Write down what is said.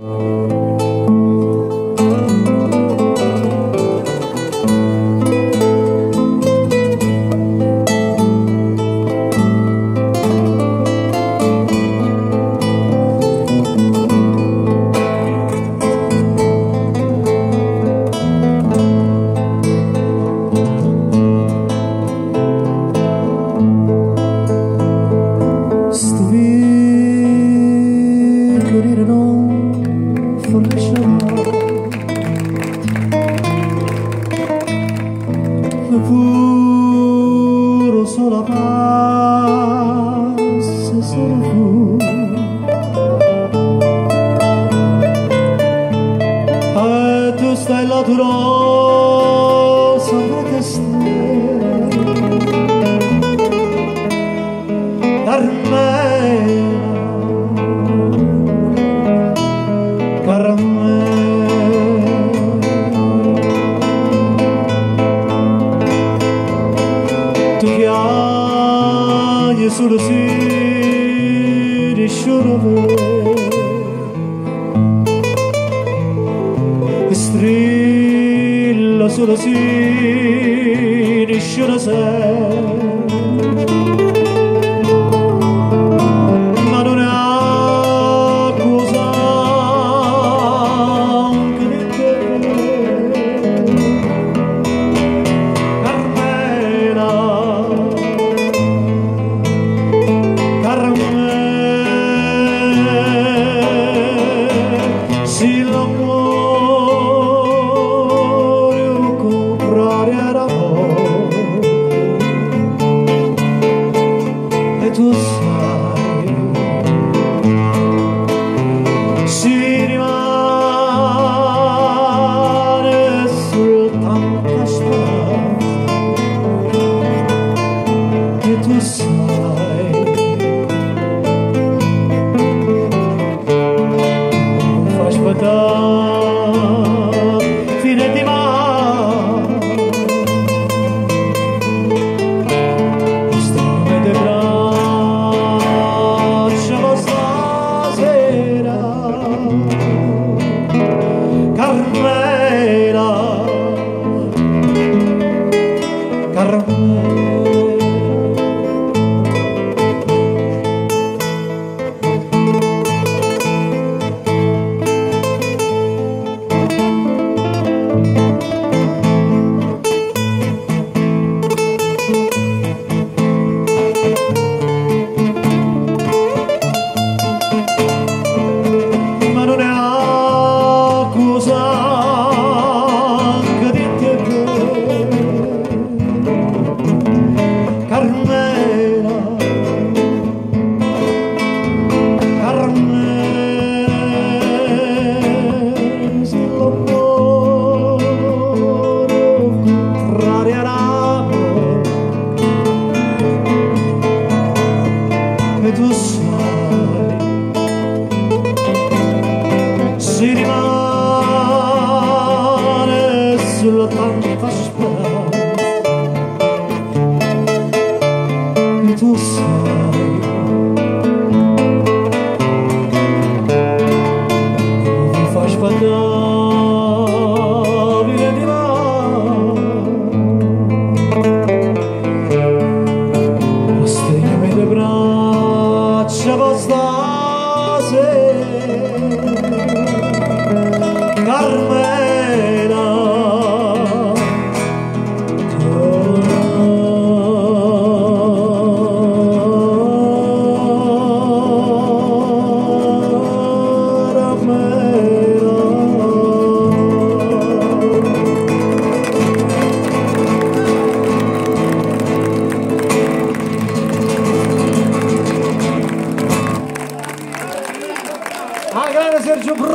Sto vico non fornisce mai, neppure sola passa se ne fu. E tu stai là tu rosa che Carmela, Carmela, tu chiami solo se nessuno vede, e strilla solo se nessuno sente. Se l'amore o contrario era amore, e tu sai, si rimane soltanto speranza, e tu sai, fine di mare, stringe le braccia stasera, Carmela, Carmela. Ma non è accusa anche di te, Carmela, Carmela, se l'amore contrario era amore, e tu sai, si rimane sulla tanta speranza, e tu sai, mi fai sbagliare di là, stringimi le braccia stasera, Carmela, Carmela. A grande Sergio Bruno.